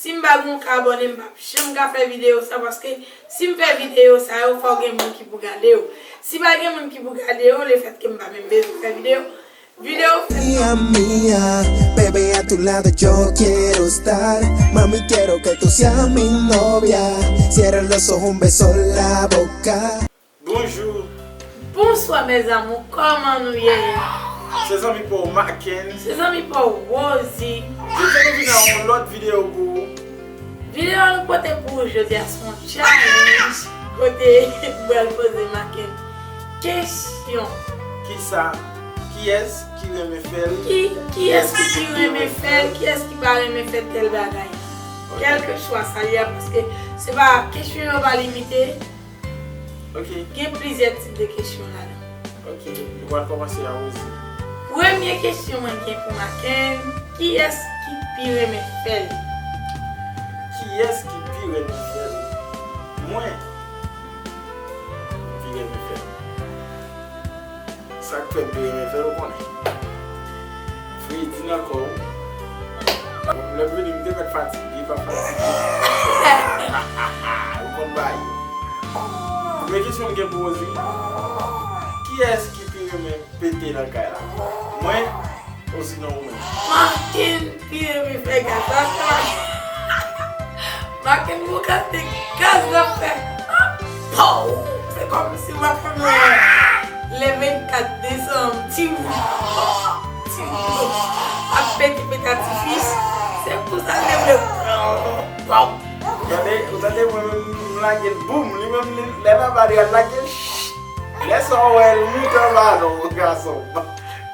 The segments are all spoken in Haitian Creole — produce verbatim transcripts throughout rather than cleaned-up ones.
Si m pa gen yon ka abòne, m p ap janm ka fè videyo sa, paske si m fè videyo sa yo, fò gen moun ki pou gade yo. Si pa gen moun ki pou gade yo, lefètke m pa menm bezwen fè videyo, videyo fèt. Mía mía, bebé, a tu lado yo quiero estar. Mami, quiero que tú seas mi novia. Cierra los ojos, un beso en la boca. Bonjou. Bonswa mes amours, kòman nou ye? Se zanmi pa w Maken. Se zanmi pa w Rosie. Jodi a nou vin ak yon lòt videyo pou ou. Videyo nou pote pou ou jodi a se yon challenge kote m pral poze Maken kesyon. Kisa, kiyès ki renmen fè l? Ki, kiyès ki pi renmen fè l? Kiyès ki pa renmen fè tèl bagay? Ok. Kèlkeswa sa li a, paske se pa, kesyon yo pa limite. Ok. Gen plizyè tip de kesyon ladan. Ok, nou pral kòmanse a Rosie. Premye kesyon mwen gen pou Maken, kiyès ki pi renmen fè l? Kiyès ki pi renmen fè l? Mwen, m pi renmen fè l. Sa k fè m pi renmen fè l, ou konnen. Fredi nan kò w. Lè m vini, m te mèt fatige, pa fatige. Ou konn bagay yo. Premye kesyon m gen pou Rosie. Kiyès ki pi renmen pete nan kay la? Mwen, osinon ou menm? Maken pi renmen fè gaz la, sa. Maken pou gate gaz la fè. Pow! Se kòmsi Maken wè le vennkat desanm, ti moun, ti moun ap pete pete atifis. Se pou sa l te vle. Pow! Ou tande, ou tande, mwen menm, m lage l boum. Li menm, li, lè l anba, li al lage l. Lè sa w wè l moute anba non, gason.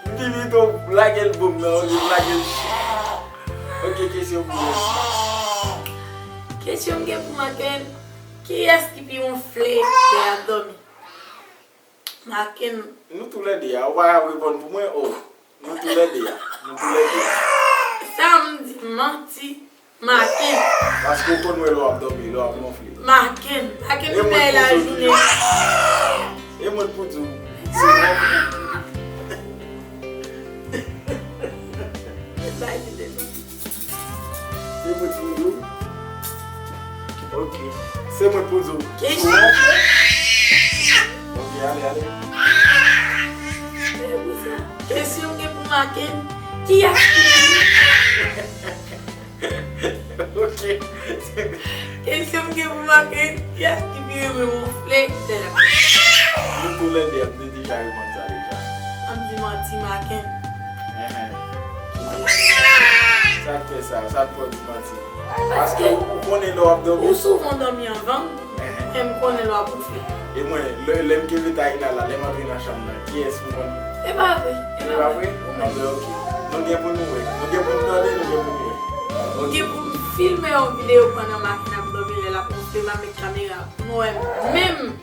M di pito lage l boum nan, olye m lage l. Ok, kesyon pou ou. Kesyon m gen pou Maken, kiyès ki pi wonfle lè y ap dòmi? Maken. Nou toulède a, ou pa ka reponn pou mwen, o. Nou toulède a, nou toulède a. Sa m di manti. Maken. Paske w konn wè lè w ap dòmi, lè w ap wonfle. Maken. Maken, e mwen lajounen. E mwen pou di w. Se mwen. Bay li de non. Se mwen pou di w. Ok. Se mwen pou di w. Kesyon. Ok, ale, ale. Kesyon m gen pou Maken. Kiyès ki Ok. Kesyon m gen pou Maken, kiyès ki pi renmen wonfle lè l ap dòmi? Nou toulède, m te deja reponn sa deja. An m di manti, Maken. Enhen. Sa k fè sa, sa k fè w di manti? Paske ou konnen lè w ap dòmi. Ou souvan dòmi anvan m. Enhen. Men m konnen lè w ap wonfle. E mwen, lè, lè m kenbe Taina la, lè m antre nan chanm nan, kiyès m konn? E pa vre, e pa vre. Ou menm. Anben, ok. Nou gen pou nou wè. Nou gen pou nou tande, nou gen pou nou wè. Ok. M gen pou m filme yon videyo pandan Maken ap dòmi lè l ap wonfle, m ap met kamera pou nou wè menm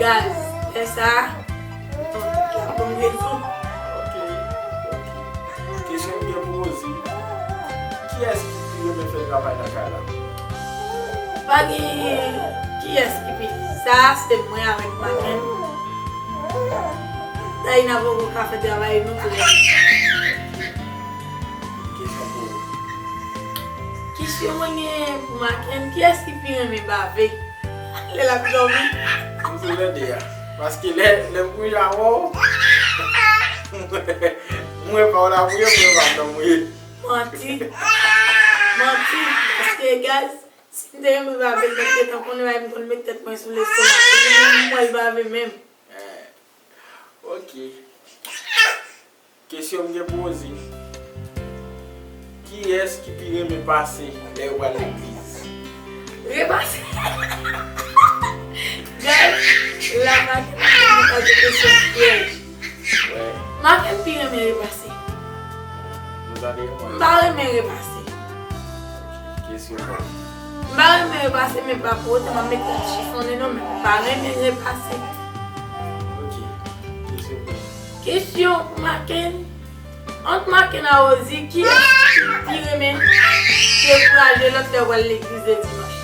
gaz. Lè sa a, m tonbe, l ap ban m rezon. Ok, ok. Kesyon m gen pou Rosie. Kiyès ki pi renmen fè travay nan kay la? Pa gen kiyès ki pi. Sa a se mwen avèk Maken. Taina poko ka fè travay nou tou lè. Kesyon pou ou. Kesyon mwen gen pou Maken, kiyès ki pi renmen bave lè l ap dòmi? M toulède a. Paske lè, lè m kouche avè w, mwen pa w la mouye, mwen pa w la mouye. Manti. Manti. Paske, guys, si m te renmen bave, m t ap gentan konnen bagay, m konn met tèt mwen sou lestomak. M wè l bave menm. Eh. Ok. Kesyon m gen pou Rosie. Kiyès ki pi renmen pase lè yo pral legliz? Repase. Guys, la Maken ap poze kesyon pyèj. Wè. Maken pi renmen repase. Nou tande yo, m pa renmen repase. Kesyon pou ou. M pa renmen repase, men pa pou otan m ap met tèt chifonnen non, men m pa renmen repase. Ok. Kesyon pou ou. Kesyon pou Maken. Ant Maken a Rosie, kiyès ki pi renmen dekouraje lòt lè yo pral legliz le dimanch?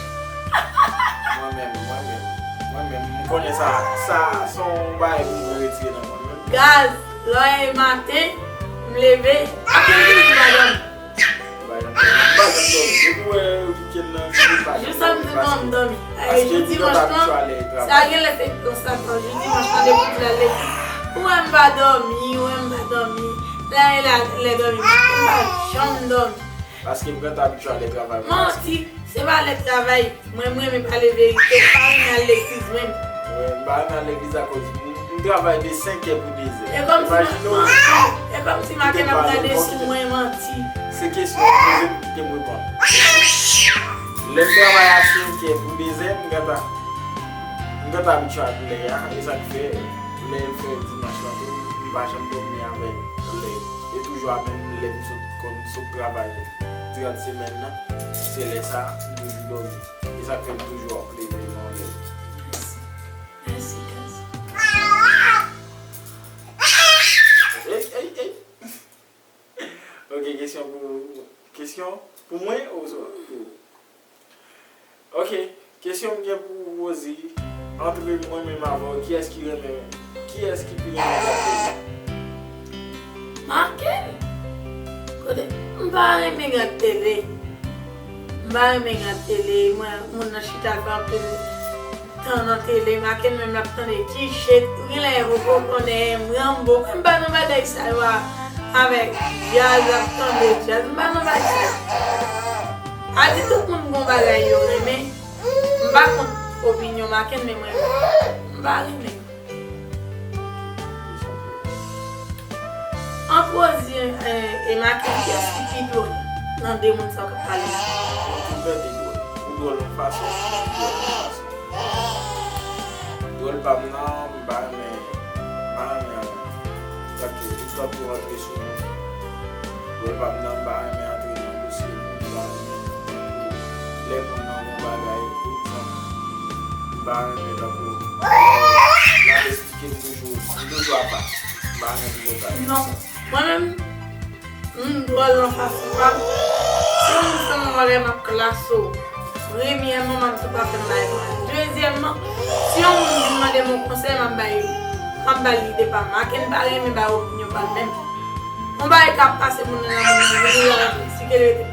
Mwen menm, mwen menm. Mwen menm, m konnen sa, sa se yon bagay pou mwen retire nan mwen menm. Gaz, lè w ye maten, m leve, Maken toujou pa dòmi. Li pa janm M pa janm dòmi. Depi w wè wikenn nan, se pa janm dòmi. Jou samdi, m dòmi. Jou dimanch lan, sa genlè se konsa tou. Jou dimanch lan, depi m al legliz, ou wè m pa dòmi, ou wè m pa dòmi. Lè, lè, lè dòmi, m pa janm dòmi. Paske m gentan abitye ale travay. Manti, se pa lè travay. Mwen, m renmen pale verite, m pa renmen al legliz menm. Wi, m pa renmen al legliz akoz m, m travay de senk è pou de zè. E kòmsi Imajine w, e kòmsi maten n ap gade sou mwen, manti. Se kesyon w poze m, kite m reponn. Lè m travay a senk è pou de zè, m gentan, m gentan abitye ak lè a, e sa k fè, lè l fè dimanch lan tou, m pa janm dòmi avèk lè. E toujou a menm lè m sot, konn sot travay trant semèn nan, se lè sa, m toujou dòmi. E sa k fè m toujou ap leve yon lè. Mèsi, mèsi, Gazi. Ey, ey, ey. Ok, kesyon pou, kesyon pou mwen ou swa pou ou? Ok, kesyon m gen pou Rosie, antre mwen menm avè w, kiyès ki renmen, kiyès ki pi renmen gade? Maken? Kote? M pa renmen gad tele. M pa renmen gad tele. Mwen, moun nan chita fè anpil tan nan tele. Maken menm l ap tande T-shirt. Ou genlè poko konnen Rambo. Mwen m pa nan bagay sa yo a, avèk djaz, l ap tande djaz. M pa nan bagay sa yo. A di tout moun gon bagay yo renmen. M pa kont opinyon Maken, men mwen, m pa renmen. Ant Rosie e, e Maken, kiyès ki pi dwòl nan de moun sa yo k ap pale la? Yo tou lè de dwòl. Ou dwòl yon fason, m dwòl yon fason. Dwòl pa m nan, m pa renmen, m pa renmen, tankou, li tankou rantre sou moun. Dwòl pa m nan, m pa renmen antre nan dosye moun, m pa renmen tankou lè moun nan gon bagay, egzanp, m pa renmen tankou, l ap esplike m toujou, m toujou apa, m pa renmen ti bagay. Non, mwen menm, m dwòl nan fason pa m. Si yon moun fè m yon bagay, m ap klase w. Premyèman, m ap di w pa fè m bagay konsa. Dezyèmman, si yon moun vin mande m yon konsèy, m ap ba li, m ap ba l lide pa m. Maken pa renmen bay opinyon pa l menm. Yon bagay k ap pase moun nan, moun nan vini, l ap kritike l rete.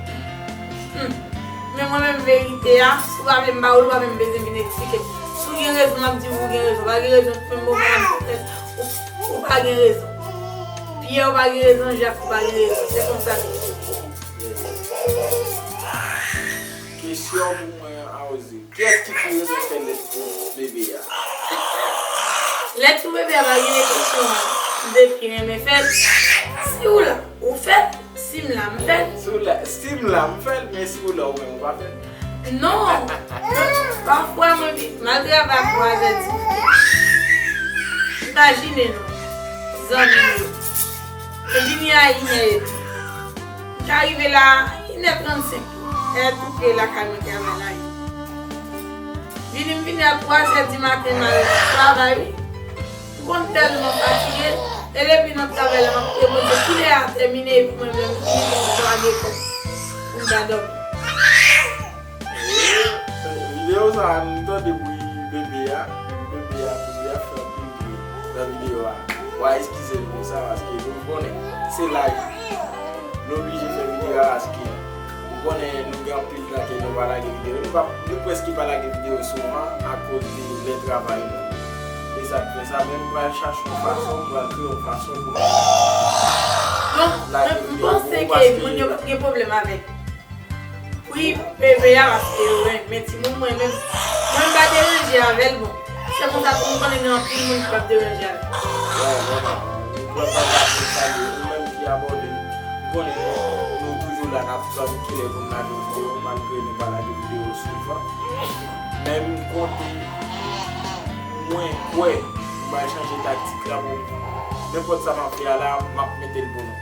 Hmm. Men mwen menm verite a, si w pa vle m ba ou l, ou pa menm bezwen vin eksplike m. Si w gen rezon, m ap di w ou gen rezon. Ou pa gen rezon, menm moman an, ou, ou pa gen rezon. Pyè, ou pa gen rezon, Jak, ou pa gen rezon. Se konsa l ye. Kesyon pou mwen a Rosie. Kiyès ki pi renmen fè lèt pou bebe a? Lèt pou bebe a pa gen kesyon an. Ki pi renmen fè l? Si w la, ou fè l. Si m la, m fè l. Si w la, si m la, m fè l, men si w la, ou menm, ou pa fè l. Non. Pafwa, mwen, m al travay a twazè di maten. Imajine non, zanmi m yo. M vini a inè epi. M ka rive la inè trannsenk. Lè tou pre lakay mwen travay la ye. Vini, m vini a twazè di maten, m al travay, wi. M konn tèlman fatige, e depi nan travay la, m ap priye Bondye, kilè a tèmine, epi mwen menm, m vini pou m lage kò m, pou m ta dòmi. E, videyo sa a, nou tande bri bebe a, bebe a, bebe a fè anpil bri nan videyo a. W a eskize n pou sa, paske nou konnen se laj nou oblije fè videyo a, paske nou konnen nou gen anpil tan ke nou pa lage videyo. Nou pa, nou prèske pa lage videyo souvan akoz de lè travay nou. E sa k fè sa, men nou pral chache yon fason, nou pral kreye yon fason pou nou lage videyo pou ou, paske moun yo p ap gen pwoblèm avèk pri bebe a, paske yo renmen timoun, mwen menm, mwen m pa deranje avè l, bon. Se konsa tou, m konnen gen anpil moun ki p ap deranje avè l. Bon, bon, bon. Mwen pa ka pou salye ou menm ki abòne. M konnen nou, nou toujou la, n ap tann kilè pou n lage videyo, malgre nou pa lage videyo souvan. Men m konte, mwen kwè, nou pral chanje taktik la pou nenpòt sa m ap fè a la, m ap mete l pou nou.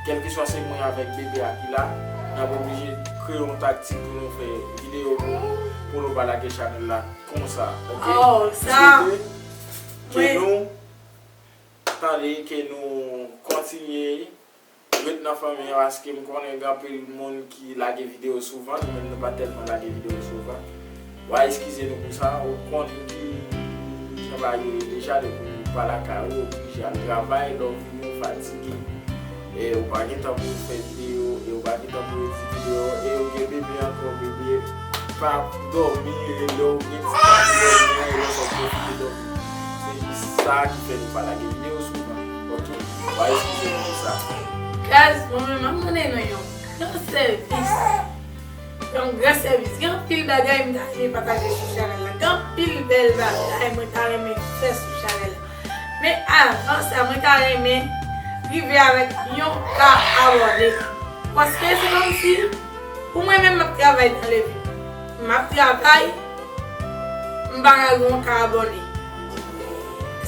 Kèlkeswa se mwen avèk bebe a ki la, n ap oblije kreye yon taktik pou nou fè videyo pou nou, pou nou pa lage chanèl la konsa, ok? Oh, sa. M swete ke nou tande, ke nou kontinye ret nan fanmi an, paske m konnen gen anpil moun ki lage videyo souvan, nou menm nou pa tèlman lage videyo souvan. W a eskize nou pou sa, ou konnen ki jan bagay yo ye deja, depi w pa lakay ou, ou oblije al travay, lè w vini ou fatige. E ou pa gen tan pou w fè videyo, E ou pa gentan pou yo di videyo, e ou gen bebe ankò, bebe pa dòmi, e lè ou gen ti tan pou dòmi an, e lè sa ou pwofite dòmi. Se jis sa ki fè nou pa lage videyo souvan, oke? W a eskize nou pou sa. Guys, mwen menm, m ap mande nou yon gran sèvis. Yon gran sèvis. Gen anpil bagay m ta renmen pataje sou chanèl la. Gen anpil bèl bagay mwen ta renmen fè sou chanèl la. Men avan sa, mwen ta renmen rive avèk yon ka abòne. Paske se kòmsi, pou mwen menm, m ap travay nan leve. M ap travay, m pa ka gen yon ka abòne.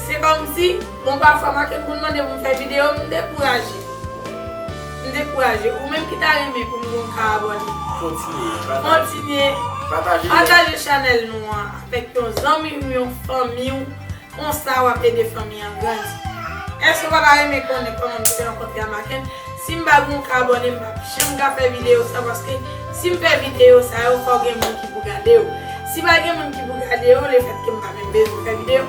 Se kòmsi, bon, pafwa, m a gen moun mande pou m fè videyo, m dekouraje. M dekouraje. Ou menm ki ta renmen pou m gen yon ka abòne, kontinye, pataje. Kontinye pataje, pataje chanèl nou an avèk yon zanmi w, yon fanmi w. Konsa w ap ede fanmi an grandi. Èske w pa ta renmen konnen kòman m te rankontre a Maken? Si m pa gen yon ka abòne, m p ap janm ka fè videyo sa, paske si m fè videyo sa yo, fò gen moun ki pou gade yo. Si pa gen moun ki pou gade yo, lefètke m pa menm bezwen fè videyo,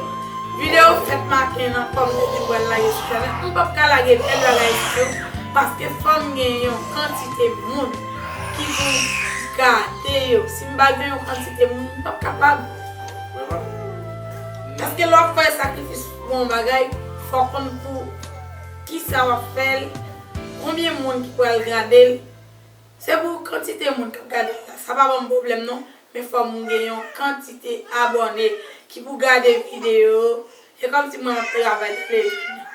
videyo fèt Maken an, kòm m te di m pral lage sou chanèl, m p ap ka lage bèl bagay sa yo, paske fò m gen yon kantite moun ki pou gade yo. Si m pa gen yon kantite moun, m p ap kapab. Paske lè w ap fè sakrifis pou yon bagay, fò w konn pou kisa w ap fè l, konbyen moun ki pral gade l. Se pou kantite moun k ap gade l la. Sa pa ban m pwoblèm non, men fò m gen yon kantite abòne ki pou gade videyo. Se kòmsi mwen ap travay nan telefòn nan.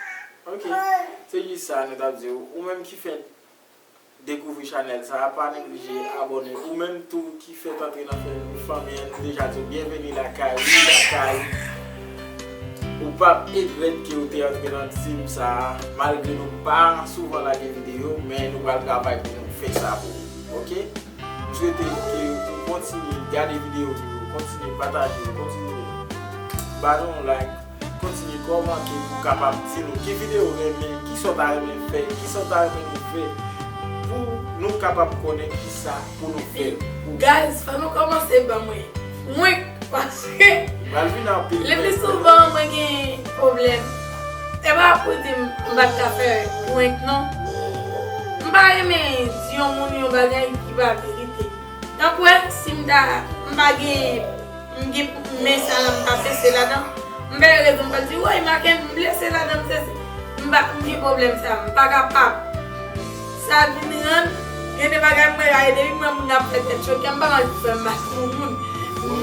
Oke. Se jis sa nou t ap di w. Ou menm ki fenk dekouvri chanèl sa a, pa neglije abòne. Ou menm tou ki fenk antre nan fanmi an, nou deja di w byenveni lakay, wi lakay. Ou p ap egrèt ke w te antre nan team sa a, malgre nou pa souvan lage videyo, men nou pral travay pou nou fè sa pou ou, oke? M swete ke ou kontinye gade videyo nou yo, kontinye pataje yo, kontinye ba nou yon like, kontinye kòmante pou w kapab di nou ki videyo w renmen, kisa w ta renmen fè, kisa w ta renmen nou fè, pou nou kapab konnen kisa pou nou fè pou ou. Guys, fò nou kòmanse ban mwen prank, paske li vin anpil prank. Le pli souvan mwen gen pwoblèm. E pa pou di m m pa t ka fè prank non. M pa renmen di yon moun yon bagay ki pa verite. Tankou si m ta, m pa gen, m gen men sa la, m pa blese ladan, m pa gen rezon m pral di, woy, Maken, m blese ladan, m sezi. M pa, m gen pwoblèm sa, m pa kapab. Sa vin rann, gen de bagay m wè la, e depi m wè moun ap fè tèt choke, m pa anvi fè m bat pou moun.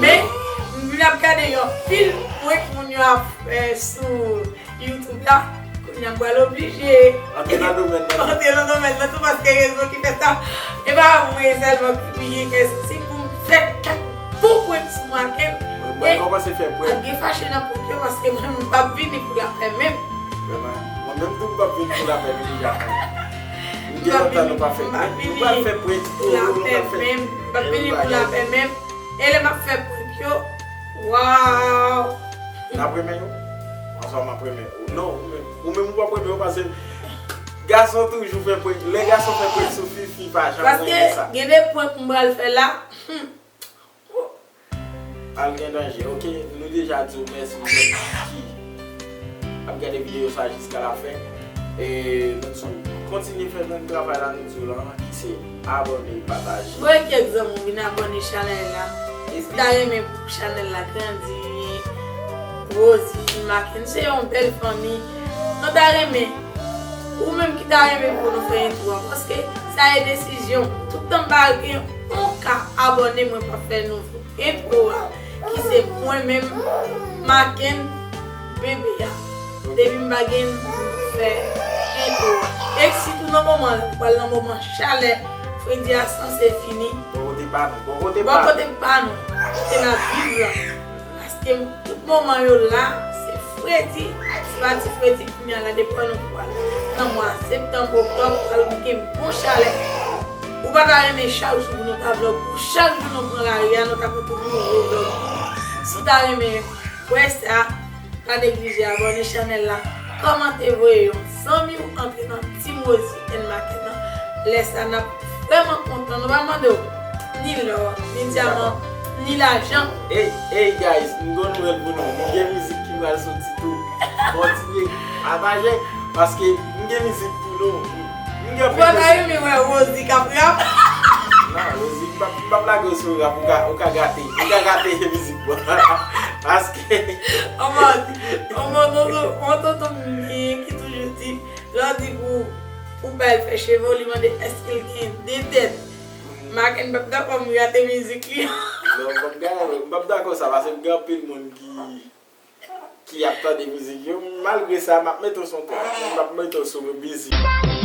Men, m vin ap gade yon pil prank moun yo ap fè sou YouTube la, kounye a m pral oblije antre nan domèn nan. Antre nan domèn nan tou, paske rezon ki fè sa, e pa mwen sèlman ki piye kè sou si pou m fè kèk bon prank sou Maken. Mwen kòmanse fè prank. Ap gen fache nan prank yo, paske mwen m p ap vini pou lapè menm. Mwen menm tou m p ap vini pou lapè, nou deja fè. M gen lontan nou pa fè prank. Nou pral fè prank. Pou lapè menm. M p ap vini pou lapè menm. E lè m ap fè prank yo, waw! N ap renmen yo? Ansanm m ap renmen yo. Non, ou menm, ou menm ou p ap renmen yo, paske gason toujou fè prank. Lè gason fè prank sou fi, fi pa janm renmen sa. Paske gen de prank m pral fè la. Hmm. Al gen danje. Oke, nou deja di w mèsi, ou menm ki ap gade videyo sa jiska lafen. E nou di w kontinye fè menm travay la nou di w lan, ki se abòne, pataje. Voye kèk zanmi w vin abòne chanèl la. Si w ta renmen pou chanèl la grandi, Rosie, Maken, se yon bèl fanmi. Nou ta renmen, ou menm ki ta renmen pou nou fè entwo a, paske sa e desizyon. Toutan m pa gen yon ka abòne, mwen p ap fè nouvo entwo a, ki se mwen menm, Maken, bebe a. Depi m pa gen moun fè entwo a. E sitou nan moman la, pral nan moman chalè, fredi a sanse fini. Bò kote pa nou, bò kote pa nou. Bò kote pa nou, kote n ap viv la. Paske tout moman yo la, se fredi, se pa ti fredi kounye a la, depi nou pral nan mwa septanm, oktòb, pral gen bon chalè. Ou pa ta renmen chak jou pou nou ta vlog, pou chak jou nou pran lari a, nou ta pote yon nouvo vlog. Si w ta renmen wè sa, pa neglije abòne chanèl la, kòmante, voye yon zanmi w antre nan Team Rosie and Maken nan. Lè sa n ap vrèman kontan. Nou pa mande w ni lò, ni dyaman, ni lajan. Hey, hey guys, m gen yon nouvèl pou nou. M gen mizik ki pral soti tou. Kontinye pataje, paske m gen mizik pou nou. M Ou pa ta renmen wè Rosie k ap rap? Non, Rosie, m p ap, m p ap lage w sou rap, ou ka, ou ka gate, ou ka gate mizik mwen. Paske. An mòd, an mòd, an mòd, an tonton m genyen ki toujou di, lè w di pou, pou bay l fè cheve w, li mande èske l gen de tèt. Maken p ap dakò m gate mizik li. Non, m p ap gate, m p ap dakò sa, paske m gen anpil moun ki ki ap tande mizik yo. Malgre sa, m ap mete w sou yon trèk. M ap mete w sou mizik.